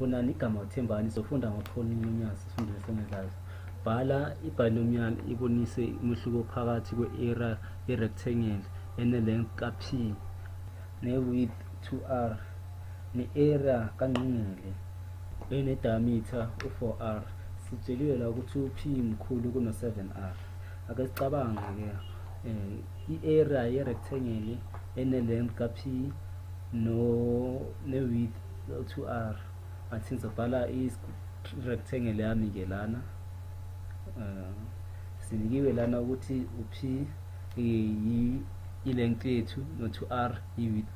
Sanibonani, igama uThembani, sofunda ngama-polynomials sifundile sengezazo. Bhala i-binomial ibonise umehluko phakathi kwe-area ye-rectangle ene-length ka-p ne-width 2r ne-area kangqingili ene-diameter u-4r. Sitsheliwe la ukuthi u-p mkhulu kuno-7r. Ake sicabange-ke i-area ye-rectangle ene-length ka-p no ne-width 2r. Athi ngizobhala i-rectangle yami-ke lana. Sinikiwe lana ukuthi u-p i-length yethu no-2r i-width.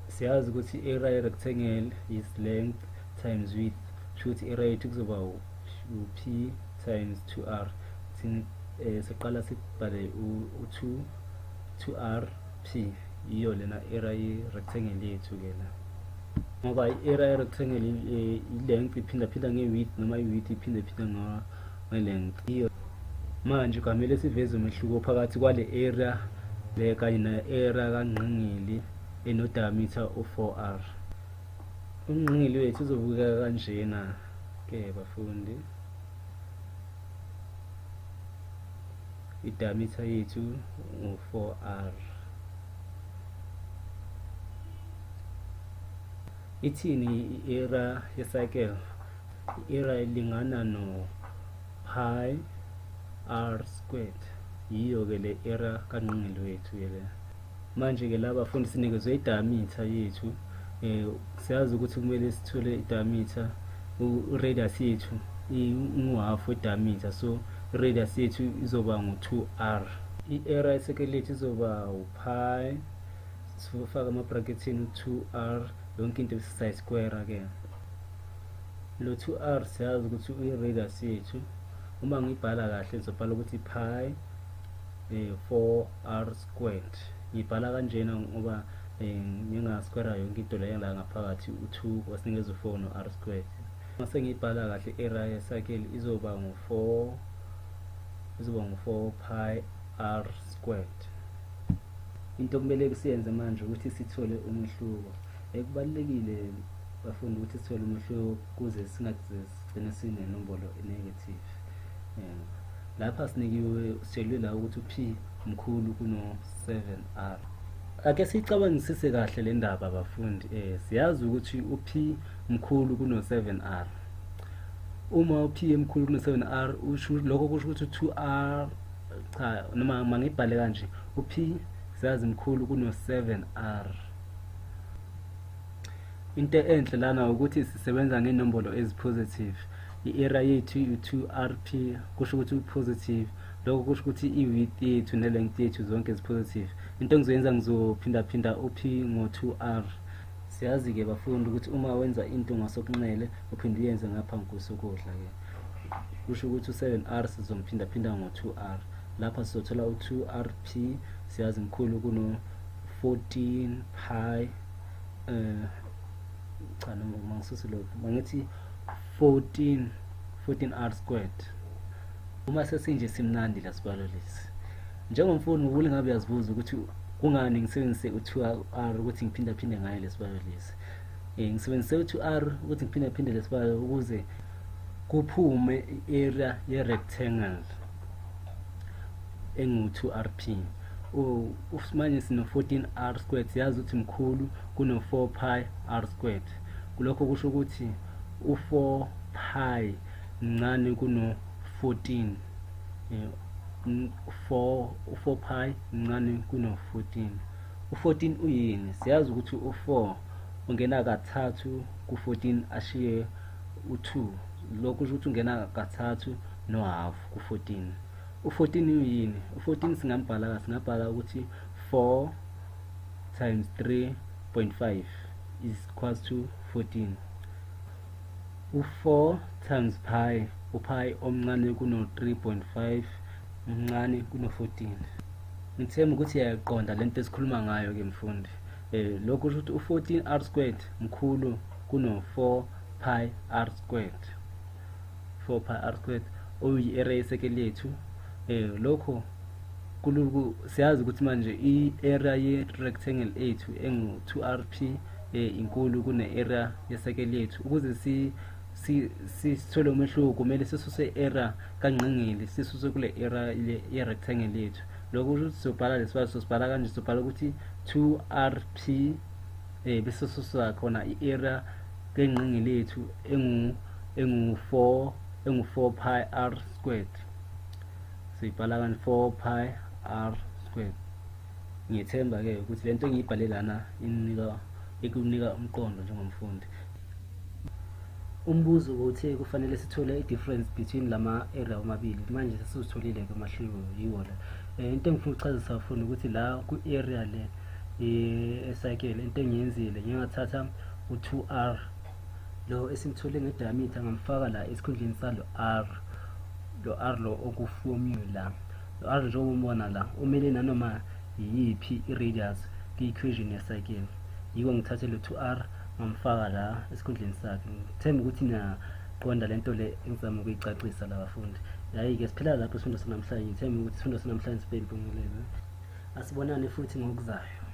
Siyazi ukuthi i-area ye-rectangle is length times width, kusho ukuthi i-area yethu kuzoba u-p times 2r. Siqala sibhale u-2 2r p, yiyo lena area ye-rectangle yethu-ke la, ngoba i-area ye-rectangle i-length iphindaphinda nge-width noma i-width iphindaphinda nge-length. Iyo manje kwamele siveze umehluko phakathi kwale area le kanye ne-area kangqingili eno-diameter u-4r. Ungqingili wethu uzobukeka kanjena ke bafundi, i-diameter yethu ngu-4r. Ithini i-area ye-circle? I-area ilingana no pi r squared, yiyo-ke le area kangqingili wethu-ke le. Manje-ke la bafundi sinikezwe i-diameter yethu. Siyazi ukuthi kumele sithole i-diameter, i-radius yethu ingu-half we-diameter, so i-radius yethu izoba ngu-2r. I-area ye-circle yethu izoba u-pi, sifaka ama-brackethini u-2r, yonke into sisayi-square-ke. Lo 2r siyazi ukuthi uyi-radius yethu. Uma ngiyibhala kahle ngizobhala ukuthi pi 4r squared. Ngibhala kanjena ngoba nginga-square yonke into leyo la ngaphakathi, u-2 wasinikeza u-4 no-r squared. Uma sengiyibhala kahle i-area ye-circle izoba ngu-4, izoba ngu-4 pi r squared. Into okumele siyenze manje ukuthi sithole umehluko. Kubalulekile bafundi ukuthi sithole umehluko kuze singaze sigcine sinenombolo negative. Lapha sinikiwe, sitshelwe la ukuthi u-p mkhulu kuno-7r. Ake siyicabangisise kahle le ndaba bafundi. Siyazi ukuthi u-p mkhulu kuno-7r. Uma u-p emkhulu kuno-7r, usho lokho kusho ukuthi u-2r, cha, noma mangibhale kanje, u-p siyazi mkhulu kuno-7r. Into enhle lana ukuthi sisebenza ngenombolo ezi-positive. I-area yethu u-2rp kusho ukuthi u-positive, lokho kusho ukuthi i-width yethu ne-length yethu zonke zi-positive. Into engizoyenza ngizophindaphinda u-p ngo-2r. Siyazi-ke bafundi ukuthi uma wenza into ngasokunxele uphinde uyenze ngapha ngosokudla-ke, kusho ukuthi u-7r sizomphindaphinda ngo-2r. Lapha sizothola u-2rp, siyazi mkhulu kuno-14 pi, cha, noma mangisuse lokho, mangithi 14r squared. Uma sesinje simnandi la sibalo lesi. Njengomfundi ngubule ngabe uyazibuza ukuthi kungani ngisebenzise u-2r ukuthi ngiphindaphinde ngayo lesibalo lesi. Ngisebenzise u-2r ukuthi ngiphindaphinde lesibalo ukuze kuphume i-area ye-rectangle engu-2rp. Manje sino-14r squared, siyazi ukuthi mkhulu kuno-4 pi r squared. Kulokho kusho ukuthi u-4 pi mncane kuno-14. U-4 pi mncane kuno-14. U-14 uyini? Siyazi ukuthi u-4 ungena kathathu ku-14 ashiye u-2. Lokho kusho ukuthi ungena kathathu no-half ku-14. U-14 uyini? U-14 singambhala kahle, singabhala ukuthi 4 times 3.5 is equals to 14. U-4 times pi, u-pi omncane kuno-3.5 mncane kuno-14. Ngithemba ukuthi uyayiqonda lento esikhuluma ngayo ke mfundi. Lokhu kusho ukuthi u-14r squared mkhulu kuno-4 pi r squared. 4 pi r squared oyi-area ye-circle yethu. Lokho siyazi ukuthi manje i-area ye-rectangle ethu engu-2rp inkulu kune-area ye-circle yethu. Ukuze sithole umehluko kumele sisuse area kangqingili sisuse kule area ye-rectangle yethu. Lokho kusho ukuthi sizobhala lesibalo, sizobhala kanje, sizobhala ukuthi 2rp bese sisusa khona i-area kengqingili yethu engu 4 pi r squared. Siyibhala kanje 4 pi r squared. Ngiyethemba ke ukuthi lento engiyibhale lana ikunika umqondo njengomfundi. Umbuzo uthi kufanele sithole i-difference between lama area omabili. Manje sesizitholile ke umahluko yiwo la. Into engifuna ukuchazisa abafundi ukuthi la ku-area le e-circle into engiyenzile ngingathatha u-2r lo esimthole nge-diameter ngamfaka la esikhundleni salo r, lo r lo oku-formula. Lo r njengoba umbona la umele nanoma yiyiphi i-radius kwi-equation ye-circle. Yiko ngithathe lo 2r ngamfaka la esikhundleni sakhe. Ngithemba ukuthi niyaqonda lento le engizama ukuyicacisa la bafundi. Hayi-ke siphela lapho isifundo sanamhlanje. Ngithemba ukuthi isifundo sanamhlanje sibe impumelelo. Asibonane futhi ngokuzayo.